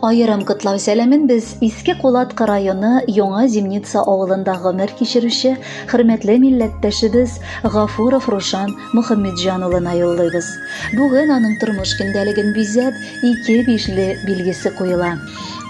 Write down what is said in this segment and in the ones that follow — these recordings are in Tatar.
Аерым котлау сәламен без Иске Кулаткы районы Яңа Зимница авылында гомер кичерүче хөрмәтле милләттәшебез Гафуров Рушан Мөхәммәтҗан улына юллыйбыз. Бүген аның тормыш көндәлеген бизәп, ике бишле билгесе куела.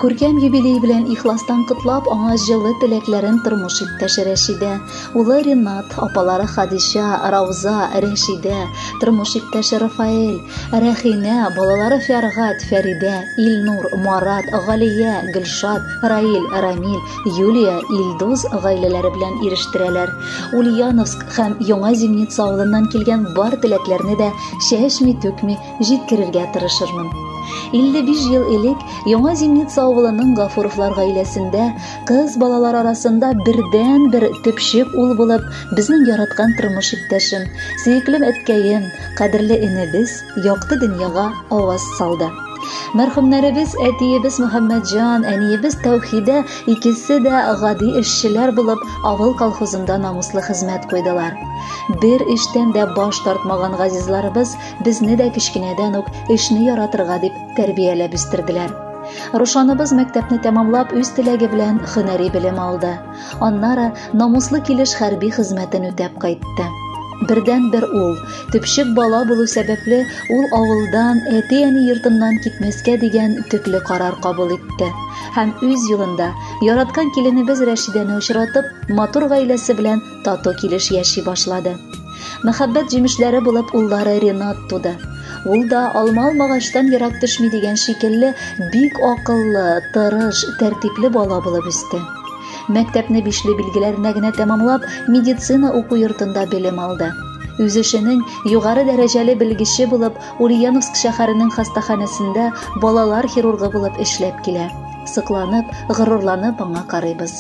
Күркәм юбилей белән ихластан котлап, аңа җылы теләкләрен тормыш иптәше Рәшидә, улы Ринат, апалары Хадича, Рауза, Рәшидә, тормыш иптәше Рафаэль, Рәхимә, балалары Фәргать, Фәридә, Илнур, Марат, Галия, Гөлшат, Раил, Рамил, Юлия, Илдус гаиләләре белән ирештерәләр. Ульяновск һәм Яңа Зимница авылыннан килгән бар теләкләрне дә чәчми-түкми җиткерергә тырышырмын. 55 ел элек Яңа Зимница авылының Гафуровлар гаиләсендә кыз балалар арасында бердән-бер төпчек ул булып, безнең яраткан тормыш иптәшем, сөеклем әткәем, кадерле энебез якты дөньяга аваз салды. Мәрхүмнәребез әтиебез Мөхәммәтҗан, әниебез Тәүхидә икесе дә гади эшчеләр булып, авыл колхозында намуслы хезмәт куйдылар. Бер эштән дә баш тартмаган газизларыбыз Безне дә кечкенәдән үк эшне яратырга дип тәрбияләп үстерделәр. Рушаныбыз мәктәпне тәмамлап үз теләге белән һөнәри белем алды. Аннары намуслы килеш хәрби хезмәтен үтәп кайтты. Бердән-бер ул, төпчек бала булу сәбәпле, ул авылдан, әти-әни йортыннан китмәскә дигән төпле карар кабул итте. Һәм үз юлында яраткан киленебез Рәшидәне очратып, матур гаиләсе белән тату килеш яши башлады. Мәхәббәт җимешләре булып уллары Ренат туды. Ул да алма алмагачтан ерак төшми дигән шикелле бик акыллы, тырыш, тәртипле бала булып үсте. Мәктәпне бишле билгеләренә генә тәмамлап, медицина уку йортында белем алды. Үз эшенең югары дәрәҗәле белгече булып, Ульяновск шәһәренең хастаханәсендә балалар хирургы булып эшләп килә. Сокланып, горурланып аңа карыйбыз.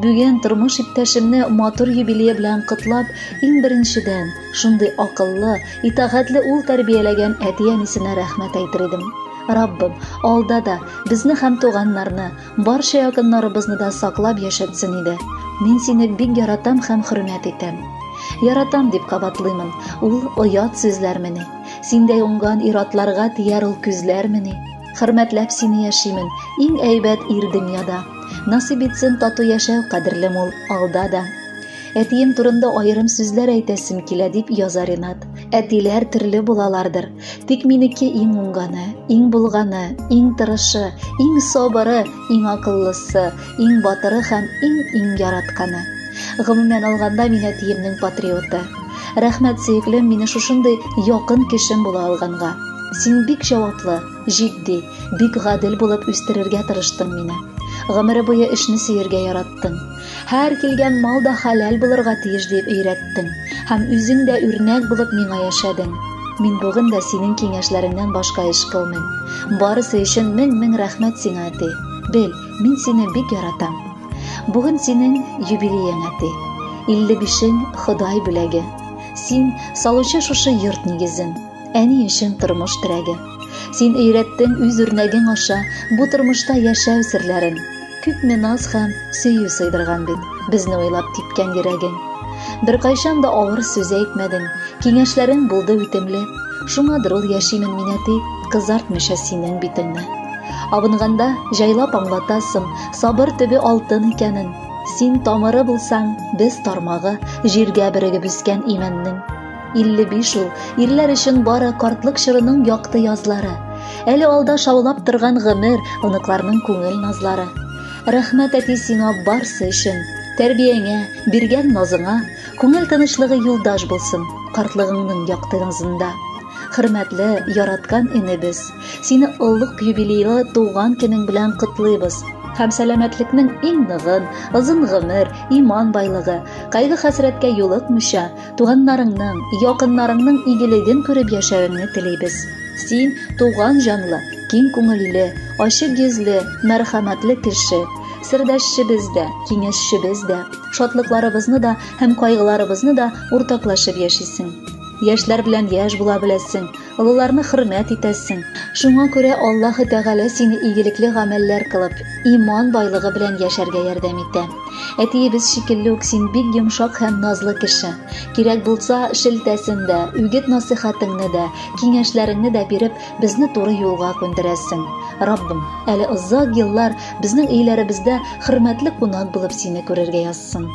Бүген тормыш иптәшемне матур юбилее белән котлап, иң беренчедән, шундый акыллы, итагатьле ул тәрбияләгән әти-әнисенә рәхмәт әйтер идем. Раббым, алда да безне һәм туганнарны, барча якыннарыбызны да саклап яшәтсен иде. Мин сине бик яратам һәм хөрмәт итәм. Яратам дип кабатлыймын, ул оят сүзләрмени? Синдәй уңган ир-атларга тияр ул күзләрмени? Хөрмәтләп сине яшимен, иң әйбәт ир дөньяда. Насыйп итсен тату яшәү, кадерлем ул, алда да. Әтием турында аерым сүзләр әйтәсем килә, дип яза Ренат. Әтиләр төрле булалардыр. Тик минеке иң уңганы, иң булганы, иң тырышы, иң сабыры, иң акыллысы, иң батыры һәм иң-иң яратканы. Гомумән алганда, мин әтиемнең патриоты. Рәхмәт, сөеклем, мине шушындый якын кешем була алганга. Син бик җаваплы, җитди, бик гадел булып үстерергә тырыштың мине. Гомере буе эшне сөергә яраттың. Һәр килгән мал да хәләл булырга тиеш дип өйрәттең. Һәм үзең дә үрнәк булып миңа яшәдең. Мин бүген дә синең киңәшләреңнән башка эш кылмыйм. Барысы өчен мең-мең рәхмәт сиңа, әти. Бел, мин сине бик яратам. Бүген синең юбилеең, әти. 55-ең Ходай бүләге. Син салучы шушы йорт нигезен. Әни өчен тормыш терәге. Син өйрәттең үз үрнәгең аша бу тормышта яшәү серләрен. Күпме наз һәм сөю сыйдырган бит безне уйлап типкән йөрәгең. Беркайчан да авыр сүз әйтмәдең, киңәшләрең булды үтемле. Шуңадыр ул яшимен мин, әти, кызартмыйча синең битеңне. Абынганда җайлап аңлатасың, сабыр төбе алтын икәнен. Син тамыры булсаң, без тармагы, җиргә берегеп үскән имәннең. 55 ул, ирләр өчен бары картлык чорының якты язлары. Әле алда шаулап торган гомер, оныкларның күңел назлары. Рәхмәт, әти, сиңа барсы өчен. Тәрбияңә, биргән назыңа, күңел тынычлыгы юлдаш булсын картлыгыңның якты назында. Хөрмәтле, яраткан энебез, сине олуг юбилейлы туган көнең белән котлыйбыз һәм сәламәтлекнең иң ныгын, озын гомер, иман байлыгы, кайгы-хәсрәткә юлыкмыйча, Туганнарыңның, якыннарыңның игелеген күреп яшәвеңне телибез. Син туган җанлы, киң күңелле, ачык йөзле, мәрхәмәтле кеше. Сердәшчебез дә, киңәшчебез дә, шатлыкларыбызны да һәм кайгыларыбызны да уртаклашып яшисең. Яшьләр белән яшь була беләсең, олыларны хөрмәт итәсең. Шуңа күрә Аллаһы Тәгалә сине игелекле гамәлләр кылып, иман байлыгы белән яшәргә ярдәм итә. Әтиебез шикелле үк син бик йомшак һәм назлы кеше. Кирәк булса, шелтәсен дә, үгет-насыйхатыңны да, киңәшләреңне дә биреп, безне туры юлга күндерәсең. Раббым, әле озак еллар безнең өйләребездә хөрмәтле кунак булып сине күрергә язсын.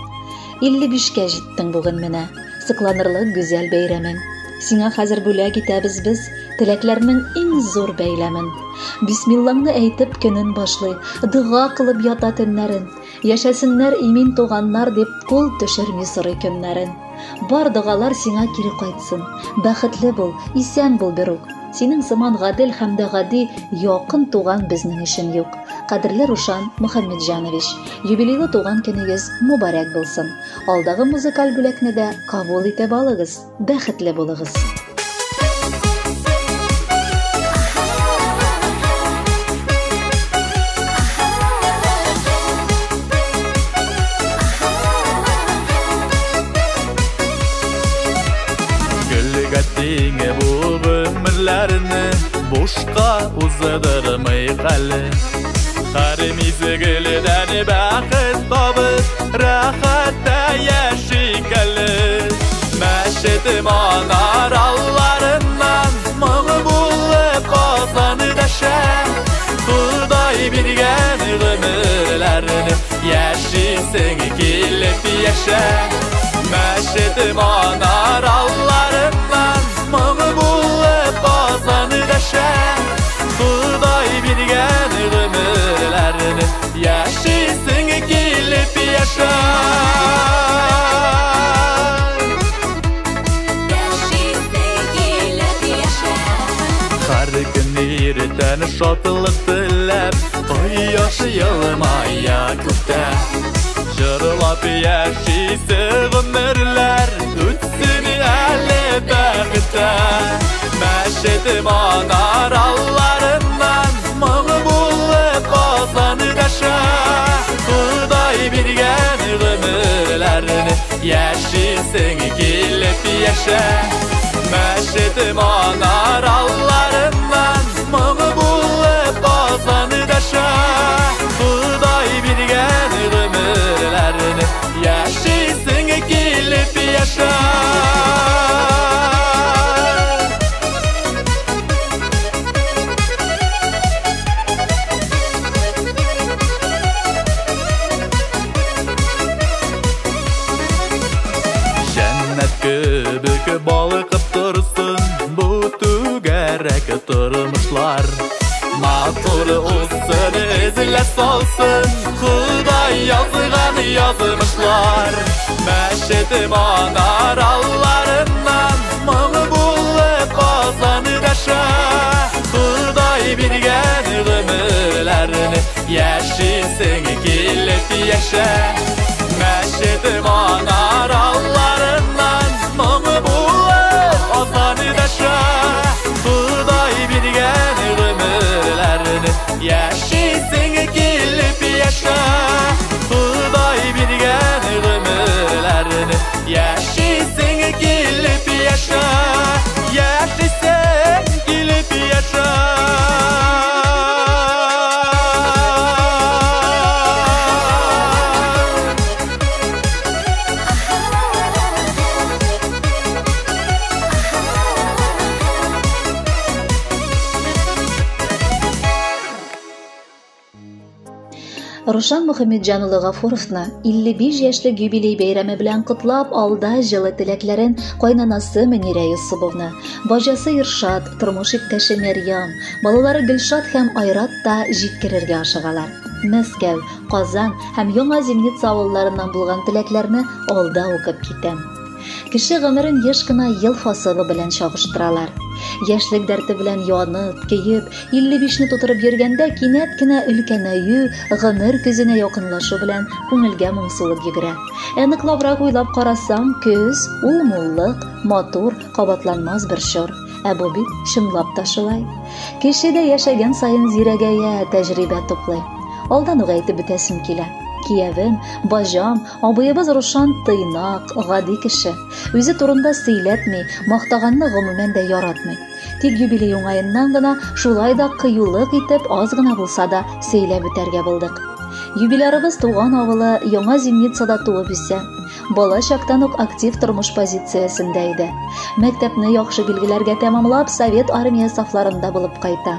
55-кә җиттең бүген менә. Сокланырлык гүзәл бәйрәмең. Сиңа хәзер бүләк итәбез без теләкләрнең иң зур бәйләмен. Бисмиллаңны әйтеп көнен башлый, дога кылып ята төннәрен. Яшәсеннәр имин туганнар дип кул төшерми сорый көннәрен. Бар догалар сиңа кире кайтсын. Бәхетле бул, исән бул берүк. Синең сыман гадел һәм дә гади якын туган безнең өчен юк. Кадерле Рушан Мөхәммәтҗанович, юбилейлы туган көнегез мөбарәк булсын. Алдагы музыкаль бүләкне дә кабул итеп алыгыз. Бәхетле булыгыз. Гөлгә тиңе бу гомерләрне бушка уздырмыйк әле. Һәр мизгелдән бәхет табып, рәхәттә яшик әле. Мәчет манараларыннан моң булып азан дәшә. Ходай биргән гомерләрне яшисең килеп яшә. Мәчет манараларыннан моң булып азан дәшә. Ходай биргән гомерләрне яшисең килеп яшә. Һәр көн иртән шатлык теләп, кояш елмая күктә. Җырлап яшисе гомерләр үтсен әле бәхеттә. Мәчет манараларыннан моң булып азан дәшә. Ходай биргән гомерләрне яшисең килеп яшә. Мәчет манараларыннан моң булып азан дәшә. Ходай биргән гомерләрне яшисең килеп яшә. Җәннәт кебек балкып торсын бу түгәрәк тормышлар. Матур узсын, эзләп салсын Ходай язган язмышлар. Мәчет манараларыннан моң булып азан дәшә. Ходай биргән гомерләрне яшисең килеп яшә. Мәчет манараларыннан моң булып азан дәшә. Ходай биргән гомерләрне яшисең килеп яшә. Ходай биргән гомерләрне яшисең килеп яшә. Яшисең килеп яшә. Рушан Мөхәммәтҗан улы Гафуровны 55 яшьлек юбилей бәйрәме белән котлап, алда җылы теләкләрен кайнанасы Мөнирә Юсуповна, баҗасы Иршат, тормыш иптәше Мәрьям, балалары Гөлшат һәм Айрат та җиткерергә ашыгалар. Мәскәү, Казан һәм Яңа Зимница авылларыннан булган теләкләрне алда укып китәм. Кеше гомерен еш кына ел фасылы белән чагыштыралар. Яшьлек дәрте белән янып, көеп, 55-не тутырып йөргәндә кинәт кенә өлкәнәю, гомер көзенә якынлашу белән күңелгә моңсулык йөгерә. Ә ныклабрак уйлап карасаң, көз ул муллык, матур, кабатланмас бер чор. Ә бу бит чынлап та шулай. Кеше дә яшәгән саен зирәгәя, тәҗрибә туплый. Алдан ук әйтеп бетәсем килә. Киявем, баҗам, абыебыз Рушан тыйнак, гади кеше. Үзе турында сөйләтми, мактаганны гомумән дә яратмый. Тик юбилей уңаеннан гына шулай да кыюлык итеп аз гына булса да сөйләп үтәргә булдык. Юбилярыбыз туган авылы Яңа Зимницада туып үсә. Бала чактан ук актив тормыш позициясендә иде. Мәктәпне яхшы билгеләргә тәмамлап, Совет армия сафларында булып кайта.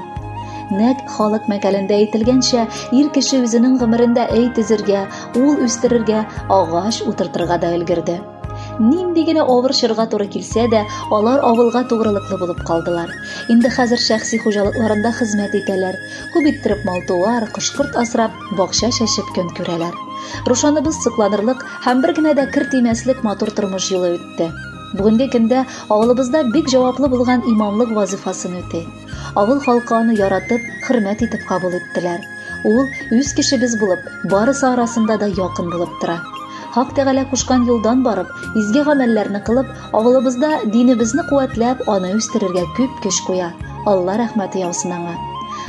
Нәк халык мәкалендә әйтелгәнчә, ир кеше үзенең гомерендә әй төзергә, ул үстерергә, агач утыртырга да өлгерде. Нинди генә авыр чорга туры килсә дә, алар авылга тугрылыклы булып калдылар. Инде хәзер шәхси хуҗалыкларында хезмәт итәләр. Күп иттереп мал-туар, кош-корт асрап, бакча чәчеп көн күрәләр. Рушаныбыз сокланырлык һәм бер генә дә кер тимәслек матур тормыш юлы үтте. Бүгенге көндә авылыбызда бик җаваплы булган имамлык вазыйфасын үти. Авыл халкы аны яратып, хөрмәт итеп кабул иттеләр. Ул үз кешебез булып, барысы арасында да якын булып тора. Хак Тәгалә кушкан юлдан барып, изге гамәлләрне кылып, авылыбызда динебезне куәтләп, аны үстерергә күп көч куя. Алла рәхмәте яусын аңа.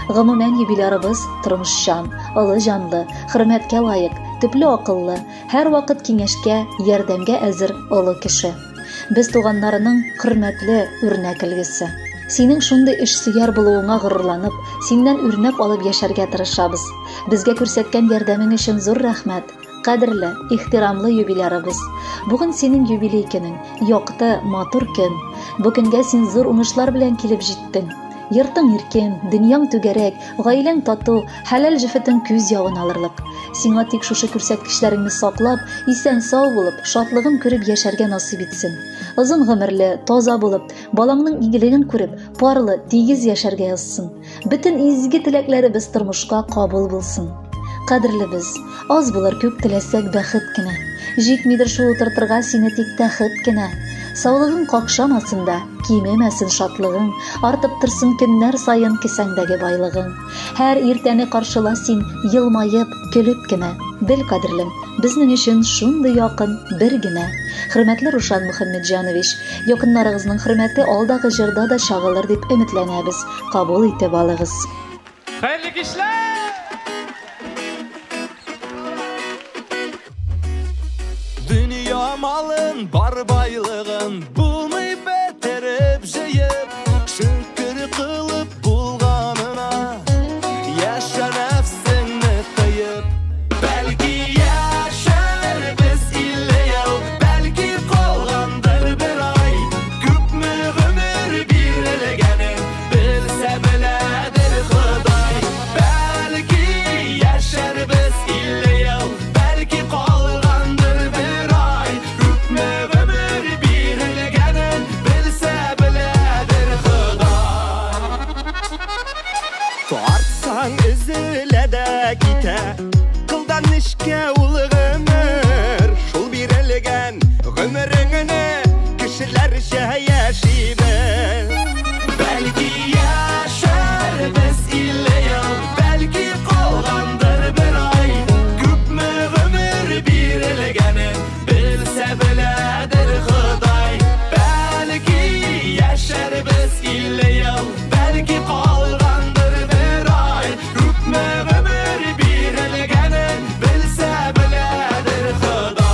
Гомумән, юбилярыбыз тормышчан, олы җанлы, хөрмәткә лаек, төпле акыллы, һәрвакыт киңәшкә, ярдәмгә әзер олы кеше. Без туганнарының хөрмәтле үрнәк өлгесе. Синең шундый эшсөяр булуыңа горурланып, синнән үрнәк алып яшәргә тырышабыз. Безгә күрсәткән ярдәмең өчен зур рәхмәт. Кадерле, ихтирамлы юбилярыбыз. Бүген синең юбилей көнең, якты, матур көн. Бу көнгә син зур уңышлар белән килеп җиттең. Йортың иркен, дөньяң түгәрәк, гаиләң тату, хәләл җефетең күз явын алырлык. Сиңа тик шушы күрсәткечләреңне саклап, исән-сау булып, шатлыгын күреп яшәргә насыйп итсен. Озын гомерле, таза булып, балаңның игелеген күреп, парлы, тигез яшәргә язсын. Бөтен изге теләкләребез тормышка кабул булсын. Кадерлебез, аз булыр күп теләсәк бәхет кенә. Җитмидер шул утыртырга сине тик тәхет кенә. Саулыгың какшамасын да, кимемәсен шатлыгың, артып торсын көннәр саен кесәңдәге байлыгың. Һәр иртәне каршыла син елмаеп, көлеп кенә. Бел, кадерлем, безнең өчен шундый якын бер генә. Хөрмәтле Рушан Мөхәммәтҗанович, якыннарыгызның хөрмәте алдагы җырда да чагылыр дип өметләнәбез. Кабул итеп алыгыз. Хәерле кичләр! Дөнья малын, бар байлыгын булмый бетереп җыеп, шөкер кылып булганына, яшә нәфсеңне тыеп. Бәлки яшәрбез 50 ел, бәлки калгандыр бер ай, күпме гомер бирелгәнен белсә беләдер Ходай. Бәлки яшәрбез 50 ел, бәлки калгандыр бер ай, күпме гомер бирелгәнен белсә беләдер Ходай. Тартсаң өзелә дә китә, кылдан нечкә ул гомер, шул бирелгән гомереңне кешеләрчә яши бел. Бәлки яшәрбез 50 ел, бәлки калгандыр бер ай, күпме гомер бирелгәнен белсә беләдер Ходай. Бәлки яшәрбез 50 ел, бәлки калгандыр бер ай, күпме гомер бирелгәнен белсә беләдер Ходай.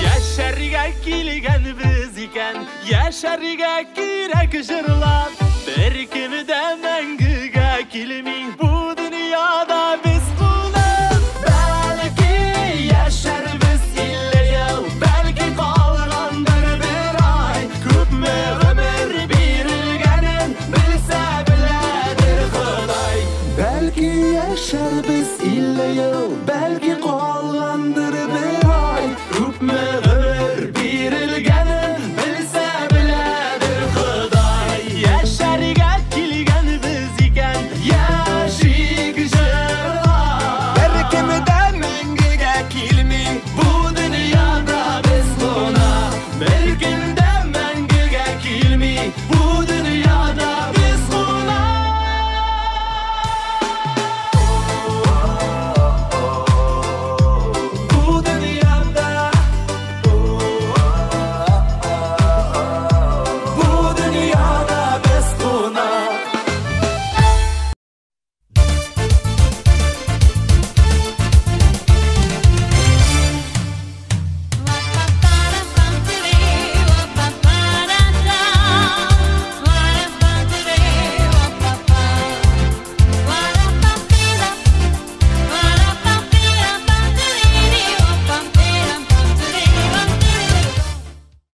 Яшәргә килгәнбез икән, яшәргә кирәк җырлап, бер кем дә мәңгегә килми бу дөньяда без кунак. Бәлки яшәрбез 50 ел, бәлки калгандыр бер ай, күпме гомер бирелгәнен белсә беләдер Ходай. Бәлки яшәрбез 50 ел, бәлки калгандыр бер ай, күпме гомер